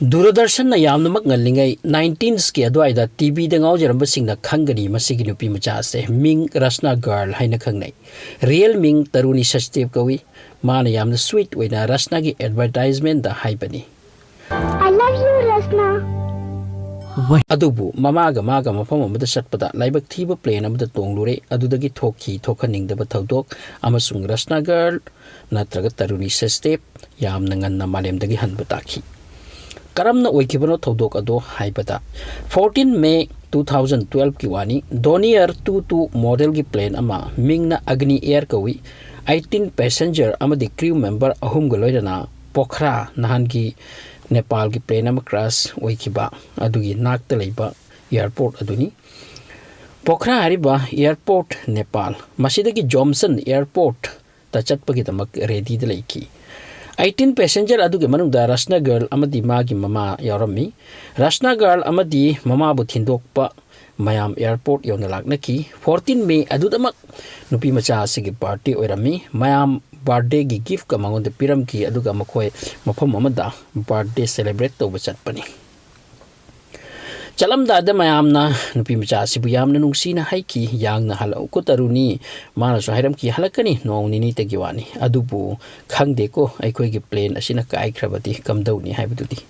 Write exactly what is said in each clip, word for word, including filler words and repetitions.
ꯗꯨꯔꯗꯔꯁꯟꯅ ꯌꯥꯝꯅꯃꯛ ꯉꯜꯂꯤꯉꯩ ꯅꯥꯏꯟꯇꯤꯟꯁꯀꯤ ꯑꯗꯨꯋꯥꯏꯗ ꯇꯤꯚꯤꯗ ꯉꯥꯎꯖꯔꯝꯕꯁꯤꯡꯅ ꯈꯪꯒꯅꯤ ꯃꯁꯤꯒꯤ ꯅꯨꯄꯤ ꯃꯆꯥ ꯑꯁꯦ꯫ ꯃꯤꯡ ꯔꯁꯅꯥ ꯒꯔꯜ ꯍꯥꯏꯅ ꯈꯪꯅꯩ꯫ ꯔꯤꯌꯦꯜ ꯃꯤꯡ ꯇꯔꯨꯅꯤ ꯁꯆꯗꯦꯕ ꯀꯧꯏ꯫ ꯃꯥꯅ ꯌꯥꯝꯅ ꯁ꯭ꯋꯤꯠ ꯑꯣꯏꯅ ꯔꯁꯅꯥꯒꯤ ꯑꯦꯗꯚꯔꯇꯥꯏꯖꯃꯦꯟꯗ ꯍꯥꯏꯕꯅꯤ꯫ I love you, Rasna. ꯑꯗꯨꯕꯨ ꯃꯃꯥꯒ ꯃꯥꯒ ꯃꯐꯝ ꯑꯃꯗ ꯆꯠꯄꯗ ꯂꯥꯏꯕꯛ ꯊꯤꯕ ꯄ꯭ꯂꯦꯟ ꯑꯃꯗ ꯇꯣꯡꯂꯨꯔꯦ꯫ ꯑꯗꯨꯗꯒꯤ ꯊꯣꯛꯈꯤ ꯊꯣꯛꯍꯟꯅꯤꯡꯗꯕ ꯊꯧꯗꯣꯛ ꯑꯃꯁꯨꯡ ꯔꯁꯅꯥ ꯒꯔꯜ ꯅꯠꯇ꯭ꯔꯒ ꯇꯔꯨꯅꯤ ꯁꯆꯗꯦꯕ ꯌꯥꯝꯅ ꯉꯟꯅ ꯃꯥꯂꯦꯝꯗꯒꯤ ꯍꯟꯕ ꯇꯥꯈꯤ꯫ ꯀꯔꯝꯅ ꯑꯣꯏꯈꯤꯕꯅꯣ ꯊꯧꯗꯣꯛ ꯑꯗꯣ ꯍꯥꯏꯕꯗ, ꯐꯣꯔꯇꯤꯟ ꯃꯦ ꯇꯨ ꯊꯥꯎꯖꯟ ꯇꯨꯋꯦꯜꯐꯀꯤ ꯋꯥꯅꯤ꯫ ꯗꯣꯅꯤꯌꯔ ꯇꯨ ꯇꯨ ꯃꯣꯗꯦꯜꯒꯤ ꯄ꯭ꯂꯦꯟ ꯑꯃ, ꯃꯤꯡꯅ ꯑꯒꯅꯤ ꯑꯦꯌꯔ ꯀꯧꯏ, ꯑꯩꯠꯇꯤꯟ ꯄꯦꯁꯦꯟꯖꯔ ꯑꯃꯗꯤ ꯀ꯭ꯔꯤꯎ ꯃꯦꯝꯕꯔ ꯑꯍꯨꯝꯒ ꯂꯣꯏꯅꯅ ꯄꯣꯈ꯭ꯔꯥ, ꯅꯍꯥꯟꯒꯤ ꯅꯦꯄꯥꯜꯒꯤ ꯄ꯭ꯂꯦꯟ ꯑꯃ ꯀ꯭ꯔꯥꯁ ꯑꯣꯏꯈꯤꯕ ꯑꯗꯨꯒꯤ ꯅꯥꯛꯇ ꯂꯩꯕ ꯑꯦꯌꯔꯄꯣꯔꯠ ꯑꯗꯨꯅꯤ꯫ ꯄꯣꯈ꯭ꯔꯥ ꯍꯥꯏꯔꯤꯕ ꯑꯦꯌꯔꯄꯣꯔꯠ ꯅꯦꯄꯥꯜ, ꯃꯁꯤꯗꯒꯤ ꯖꯣꯝꯁꯟ ꯑꯦꯌꯔꯄꯣꯔꯠꯇ ꯆꯠꯄꯒꯤꯗꯃꯛ ꯔꯦꯗꯤꯗ ꯂꯩꯈꯤ꯫ ꯑꯩꯠꯇꯤꯟ ꯄꯦꯁꯦꯟꯖꯔ ꯑꯗꯨꯒꯤ ꯃꯅꯨꯡꯗ ꯔꯁꯅꯥ ꯒꯔꯜ ꯑꯃꯗꯤ ꯃꯥꯒꯤ ꯃꯃꯥ ꯌꯥꯎꯔꯝꯃꯤ꯫ ꯔꯁꯅꯥ ꯒꯔꯜ ꯑꯃꯗꯤ ꯃꯃꯥꯕꯨ ꯊꯤꯟꯗꯣꯛꯄ ꯃꯌꯥꯝ ꯑꯦꯌꯔꯄꯣꯔꯠ ꯌꯧꯅ ꯂꯥꯛꯅꯈꯤ꯫ ꯐꯣꯔꯇꯤꯟ ꯃꯦ ꯑꯗꯨꯗꯃꯛ ꯅꯨꯄꯤ ꯃꯆꯥ ꯑꯁꯤꯒꯤ ꯕꯥꯔꯊꯗꯦ ꯑꯣꯏꯔꯝꯃꯤ꯫ ꯃꯌꯥꯝ ꯕꯥꯔꯊꯗꯦꯒꯤ ꯒꯤꯐꯀ ꯃꯉꯣꯟꯗ ꯄꯤꯔꯝꯈꯤ, ꯑꯗꯨꯒ ꯃꯈꯣꯏ ꯃꯐꯝ ꯑꯃꯗ ꯕꯥꯔꯊꯗꯦ ꯁꯦꯂꯦꯕ꯭ꯔꯦꯠ ꯇꯧꯕ ꯆꯠꯄꯅꯤ꯫ ꯆꯠꯂꯝꯗꯥꯏꯗ ꯃꯌꯥꯝꯅ ꯅꯨꯄꯤ ꯃꯆꯥ ꯑꯁꯤꯕꯨ ꯌꯥꯝꯅ ꯅꯨꯡꯁꯤꯅ ꯍꯥꯏꯈꯤ, "ꯌꯥꯡꯅ ꯍꯜꯂꯛꯎꯀꯣ ꯇꯔꯨꯅꯤ"꯫ ꯃꯥꯅꯁꯨ ꯍꯥꯏꯔꯝꯈꯤ, "ꯍꯜꯂꯛꯀꯅꯤ, ꯅꯣꯡ ꯅꯤꯅꯤꯇꯒꯤ ꯋꯥꯅꯤ꯫ ꯑꯗꯨꯕꯨ ꯈꯪꯗꯦꯀꯣ, ꯑꯩꯈꯣꯏꯒꯤ ꯄ꯭ꯂꯦꯟ ꯑꯁꯤꯅ ꯀꯥꯏꯈ꯭ꯔꯕꯗꯤ ꯀꯝꯗꯧꯅꯤ ꯍꯥꯏꯕꯗꯨꯗꯤ"꯫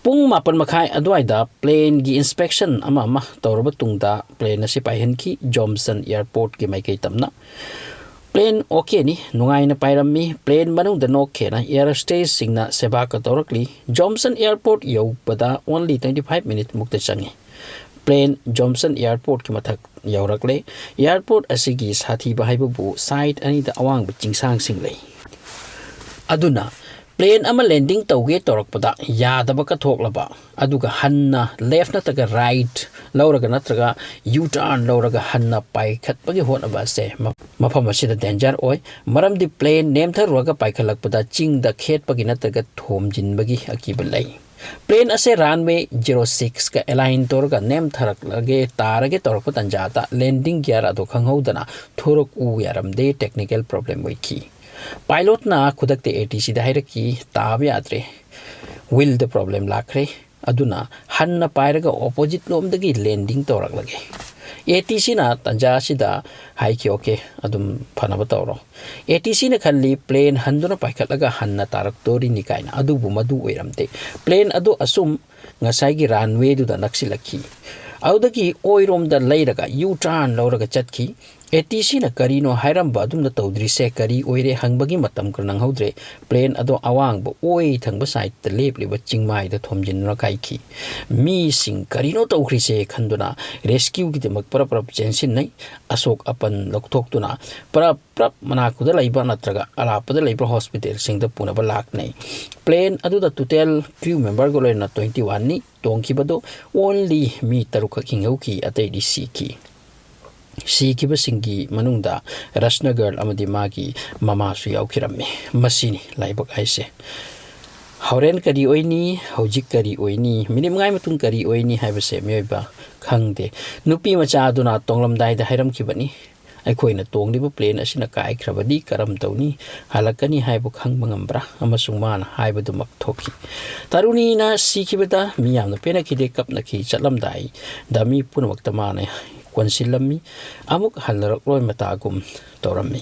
ꯄꯨꯡ ꯃꯥꯄꯟ ꯃꯈꯥꯏ ꯑꯗꯨꯋꯥꯏꯗ ꯄ꯭ꯂꯦꯟꯒꯤ ꯏꯟꯁꯄꯦꯛꯁꯟ ꯑꯃ ꯑꯃ ꯇꯧꯔꯕ ꯇꯨꯡꯗ ꯄ꯭ꯂꯦꯟ ꯑꯁꯤ ꯄꯥꯏꯍꯟꯈꯤ ꯖꯣꯝꯁꯟ ꯑꯦꯌꯔꯄꯣꯔꯠꯀꯤ ꯃꯥꯏꯀꯩ ꯇꯝꯅ꯫ ꯄ꯭ꯂꯦꯟ ꯑꯣꯀꯦꯅꯤ, ꯅꯨꯡꯉꯥꯏꯅ ꯄꯥꯏꯔꯝꯃꯤ꯫ ꯄ꯭ꯂꯦꯟ ꯃꯅꯨꯡꯗ ꯅꯣꯛꯈꯦꯅ ꯑꯦꯌꯔ ꯍꯣꯁꯇꯦꯁꯁꯤꯡꯅ ꯁꯦꯕꯥ ꯀ ꯇꯧꯔꯛꯂꯤ꯫ ꯖꯣꯝꯁꯟ ꯑꯦꯌꯔꯄꯣꯔꯠ ꯌꯧꯕꯗ only twenty five minute ꯃꯨꯛꯇ ꯆꯪꯉꯤ꯫ ꯄ꯭ꯂꯦꯟ ꯖꯣꯝꯁꯟ ꯑꯦꯌꯔꯄꯣꯔꯠꯀꯤ ꯃꯊꯛ ꯌꯧꯔꯛꯂꯦ꯫ ꯑꯦꯌꯔꯄꯣꯔꯠ ꯑꯁꯤꯒꯤ ꯁꯥꯊꯤꯕ ꯍꯥꯏꯕꯕꯨ ꯁꯥꯏꯠ ꯑꯅꯤꯗ ꯑꯋꯥꯡꯕ ꯆꯤꯡꯁꯥꯡꯁꯤꯡ ꯂꯩ꯫ ꯑꯗꯨꯅ ꯄ꯭ꯂꯦꯟ ꯑꯃ ꯂꯦꯟꯗꯤꯡ ꯇꯧꯒꯦ ꯇꯧꯔꯛꯄꯗ ꯌꯥꯗꯕꯒ ꯊꯣꯛꯂꯕ, ꯑꯗꯨꯒ ꯍꯟꯅ ꯂꯦꯐ ꯅꯠꯇ꯭ꯔꯒ ꯔꯥꯏꯠ ꯂꯧꯔꯒ ꯅꯠꯇ꯭ꯔꯒ ꯌꯨ ꯇꯔꯟ ꯂꯧꯔꯒ ꯍꯟꯅ ꯄꯥꯏꯈꯠꯄꯒꯤ ꯍꯣꯠꯅꯕ ꯑꯁꯦ ꯃ-, ꯃꯐꯝ ꯑꯁꯤꯗ ꯗꯦꯟꯖꯔ ꯑꯣꯏ꯫ ꯃꯔꯝꯗꯤ ꯄ꯭ꯂꯦꯟ ꯅꯦꯝꯊꯔꯨꯔꯒ ꯄꯥꯏꯈꯠꯂꯛꯄꯗ ꯆꯤꯡꯗ ꯈꯦꯠꯄꯒꯤ ꯅꯠꯇ꯭ꯔꯒ ꯊꯣꯝꯖꯤꯟꯕꯒꯤ ꯑꯀꯤꯕ ꯂꯩ꯫ ꯄ꯭ꯂꯦꯟ ꯑꯁꯦ ꯔꯟꯋꯦ ꯖꯤꯔꯣ ꯁꯤꯛꯁꯀ ꯑꯦꯂꯥꯏꯟ ꯇꯧꯔꯒ ꯅꯦꯝꯊꯔꯛꯂꯒꯦ ꯇꯥꯔꯒꯦ ꯇꯧꯔꯛꯄ ꯇꯥꯟꯖꯥꯗ ꯂꯦꯟꯗꯤꯡ ꯒꯤꯌꯥꯔ ꯑꯗꯨ ꯈꯪꯍꯧꯗꯅ ꯊꯣꯔꯛꯎ ꯌꯥꯔꯝꯗꯦ, ꯇꯦꯛꯅꯤꯀꯦꯜ ꯄ꯭ꯔꯣꯕ꯭ꯂꯦꯝ ꯑꯣꯏꯈꯤ꯫ ꯄꯥꯏꯂꯣꯠꯅ ꯈꯨꯗꯛꯇ ꯑꯦ ꯇꯤ ꯁꯤꯗ ꯍꯥꯏꯔꯛꯈꯤ, "ꯇꯥꯕ ꯌꯥꯗ꯭ꯔꯦ"꯫ Wheel ꯗ problem ꯂꯥꯛꯈ꯭ꯔꯦ, ꯑꯗꯨꯅ ꯍꯟꯅ ꯄꯥꯏꯔꯒ opposite ꯂꯣꯝꯗꯒꯤ landing ꯇꯧꯔꯛꯂꯒꯦ꯫ ꯑꯦ ꯇꯤ ꯁꯤꯅ ꯇꯟꯖꯥ ꯑꯁꯤꯗ ꯍꯥꯏꯈꯤ, "Okay, ꯑꯗꯨꯝ ꯐꯅꯕ ꯇꯧꯔꯣ"꯫ ꯑꯦ ꯇꯤ ꯁꯤꯅ ꯈꯜꯂꯤ plane ꯍꯟꯗꯨꯅ ꯄꯥꯏꯈꯠꯂꯒ ꯍꯟꯅ ꯇꯥꯔꯛꯇꯣꯔꯤꯅꯤ ꯀꯥꯏꯅ, ꯑꯗꯨꯕꯨ ꯃꯗꯨ ꯑꯣꯏꯔꯝꯗꯦ꯫ Plane ꯑꯗꯨ ꯑꯁꯨꯝ ꯉꯁꯥꯏꯒꯤ runway ꯗꯨꯗ ꯅꯛꯁꯤꯜꯂꯛꯈꯤ꯫ ꯑꯗꯨꯗꯒꯤ ꯑꯣꯏꯔꯣꯝꯗ ꯂꯩꯔꯒ U-turn ꯂꯧꯔꯒ ꯆꯠꯈꯤ꯫ ꯑꯦ ꯇꯤ ꯁꯤꯅ ꯀꯔꯤꯅꯣ ꯍꯥꯏꯔꯝꯕ ꯑꯗꯨꯝꯅ ꯇꯧꯗ꯭ꯔꯤꯁꯦ ꯀꯔꯤ ꯑꯣꯏꯔꯦ ꯍꯪꯕꯒꯤ ꯃꯇꯝ ꯈꯔ ꯅꯪꯍꯧꯗ꯭ꯔꯦ꯫ Plane ꯑꯗꯣ ꯑꯋꯥꯡꯕ ꯑꯣꯏ ꯊꯪꯕ side ꯇ ꯂꯦꯞꯂꯤꯕ ꯆꯤꯡꯃꯥꯏꯗ ꯊꯣꯝꯖꯤꯟꯗꯨꯅ ꯀꯥꯏꯈꯤ꯫ ꯃꯤꯁꯤꯡ ꯀꯔꯤꯅꯣ ꯇꯧꯈ꯭ꯔꯤꯁꯦ ꯈꯟꯗꯨꯅ rescue ꯒꯤꯗꯃꯛ ꯄꯔꯞ ꯄꯔꯞ ꯆꯦꯟꯁꯤꯟꯅꯩ꯫ ꯑꯁꯣꯛ ꯑꯄꯟ ꯂꯧꯊꯣꯛꯇꯨꯅ ꯄꯔꯞ ꯄ꯭ꯔꯞ ꯃꯅꯥꯛꯇꯨꯗ ꯂꯩꯕ ꯅꯠꯇ꯭ꯔꯒ ꯑꯔꯥꯞꯄꯗ ꯂꯩꯕ hospital ꯁꯤꯡꯗ ꯄꯨꯅꯕ ꯂꯥꯛꯅꯩ꯫ Plane ꯑꯗꯨꯗ total crew member ꯒ ꯂꯣꯏꯅꯅ twenty one ꯅꯤ ꯇꯣꯡꯈꯤꯕꯗꯨ, only ꯃꯤ ꯇꯔꯨꯛꯈꯛ ꯍꯤꯡꯍꯧꯈꯤ, ꯑꯇꯩꯗꯤ ꯁꯤꯈꯤ꯫ ꯁꯤꯈꯤꯕꯁꯤꯡꯒꯤ ꯃꯅꯨꯡꯗ ꯔꯁꯅꯒꯔ ꯑꯃꯗꯤ ꯃꯥꯒꯤ ꯃꯃꯥꯁꯨ ꯌꯥꯎꯈꯤꯔꯝꯃꯤ꯫ ꯃꯁꯤꯅꯤ ꯂꯥꯏꯕꯛ ꯍꯥꯏꯁꯦ꯫ ꯍꯣꯔꯦꯟ ꯀꯔꯤ ꯑꯣꯏꯅꯤ, ꯍꯧꯖꯤꯛ ꯀꯔꯤ ꯑꯣꯏꯅꯤ, ꯃꯤꯅꯤꯠ ꯃꯉꯥꯒꯤ ꯃꯇꯨꯡ ꯀꯔꯤ ꯑꯣꯏꯅꯤ ꯍꯥꯏꯕꯁꯦ ꯃꯤꯑꯣꯏꯕ ꯈꯪꯗꯦ꯫ ꯅꯨꯄꯤ ꯃꯆꯥ ꯑꯗꯨꯅ ꯇꯣꯡꯂꯝꯗꯥꯏꯗ ꯍꯥꯏꯔꯝꯈꯤꯕꯅꯤ, "ꯑꯩꯈꯣꯏꯅ ꯇꯣꯡꯂꯤꯕ plane ꯑꯁꯤꯅ ꯀꯥꯏꯈ꯭ꯔꯕꯗꯤ ꯀꯔꯝ ꯇꯧꯅꯤ? ꯍꯜꯂꯛꯀꯅꯤ ꯍꯥꯏꯕ ꯈꯪꯕ ꯉꯝꯕ꯭ꯔꯥ?" ꯑꯃꯁꯨꯡ ꯃꯥꯅ ꯍꯥꯏꯕꯗꯨꯃꯛ ꯊꯣꯛꯈꯤ꯫ ꯇꯔꯨꯅꯤꯅ ꯁꯤꯈꯤꯕꯗ ꯃꯤ ꯌꯥꯝꯅ ꯄꯦꯟꯅꯈꯤꯗꯦ, ꯀꯞꯅꯈꯤ꯫ ꯆꯠꯂꯝꯗꯥꯏꯗ ꯃꯤ ꯄꯨꯝꯅꯃꯛꯇ ꯃꯥꯅ ꯀꯣꯟꯁꯤꯜꯂꯝꯃꯤ꯫ ꯑꯃꯨꯛ ꯍꯜꯂꯔꯛꯂꯣꯏ ꯃꯇꯥꯒꯨꯝ ꯇꯧꯔꯝꯃꯤ꯫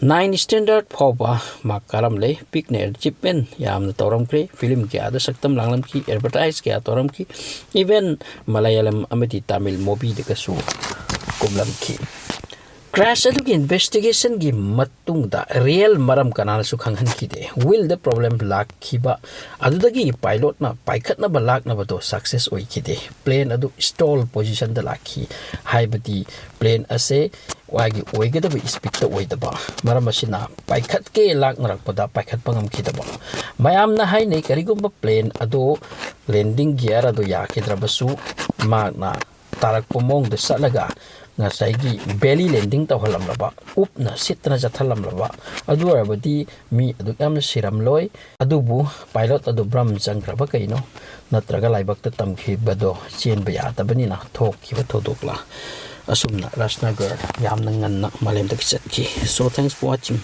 Nine standard ꯐꯥꯎꯕ ꯃꯥ ꯀꯥꯔꯝꯂꯦ꯫ ꯄꯤꯛꯅ achievement ꯌꯥꯝꯅ ꯇꯧꯔꯝꯈ꯭ꯔꯦ꯫ Film ꯀꯌꯥꯗ ꯁꯛꯇꯝ ꯂꯥꯡꯂꯝꯈꯤ, advertise ꯀꯌꯥ ꯇꯧꯔꯝꯈꯤ, even ꯃꯂꯌꯥꯂꯝ ꯑꯃꯗꯤ ꯇꯥꯃꯤꯜ movie ꯗꯒꯁꯨ ꯀꯨꯝꯂꯝꯈꯤ꯫ Crash ꯑꯗꯨꯒꯤ investigation ꯒꯤ ꯃꯇꯨꯡꯗ real ꯃꯔꯝ ꯀꯅꯥꯅꯁꯨ ꯈꯪꯍꯟꯈꯤꯗꯦ꯫ Wheel ꯗ problem ꯂꯥꯛꯈꯤꯕ ꯑꯗꯨꯗꯒꯤ pilot ꯅ ꯄꯥꯏꯈꯠꯅꯕ ꯂꯥꯛꯅꯕꯗꯣ success ꯑꯣꯏꯈꯤꯗꯦ꯫ Plane ꯑꯗꯨ stall position ꯗ ꯂꯥꯛꯈꯤ, ꯍꯥꯏꯕꯗꯤ plane ꯑꯁꯦ ꯃꯥꯒꯤ ꯑꯣꯏꯒꯗꯕ speed ꯇ ꯑꯣꯏꯗꯕ, ꯃꯔꯝ ꯑꯁꯤꯅ ꯄꯥꯏꯈꯠꯀꯦ ꯂꯥꯛꯅꯔꯛꯄꯗ ꯄꯥꯏꯈꯠꯄ ꯉꯝꯈꯤꯗꯕ꯫ ꯃꯌꯥꯝꯅ ꯍꯥꯏꯅꯩ, ꯀꯔꯤꯒꯨꯝꯕ plane ꯑꯗꯨ landing gear ꯑꯗꯨ ꯌꯥꯈꯤꯗ꯭ꯔꯕꯁꯨ, ꯃꯍꯥꯛꯅ ꯇꯥꯔꯛꯄ ꯃꯑꯣꯡꯗ ꯆꯠꯂꯒ ꯉꯁꯥꯏꯒꯤ belly landing ꯇꯧꯍꯜꯂꯝꯂꯕ, ꯎꯞꯅ ꯁꯤꯠꯇꯅ ꯆꯠꯊꯜꯂꯝꯂꯕ, ꯑꯗꯨ ꯑꯣꯏꯔꯕꯗꯤ ꯃꯤ ꯑꯗꯨꯛ ꯌꯥꯝꯅ ꯁꯤꯔꯝꯂꯣꯏ꯫ ꯑꯗꯨꯕꯨ pilot ꯑꯗꯨ ꯚ꯭ꯔꯝ ꯆꯪꯈ꯭ꯔꯕ ꯀꯩꯅꯣ? ꯅꯠꯇ꯭ꯔꯒ ꯂꯥꯏꯕꯛꯇ ꯇꯝꯈꯤꯕꯗꯣ ꯆꯦꯟꯕ ꯌꯥꯗꯕꯅꯤꯅ ꯊꯣꯛꯈꯤꯕ ꯊꯧꯗꯣꯛꯂ? ꯑꯁꯨꯝꯅ ꯔꯁꯅꯒꯔ ꯌꯥꯝꯅ ꯉꯟꯅ ꯃꯥꯂꯦꯝꯗꯒꯤ ꯆꯠꯈꯤ꯫ So, thanks for watching.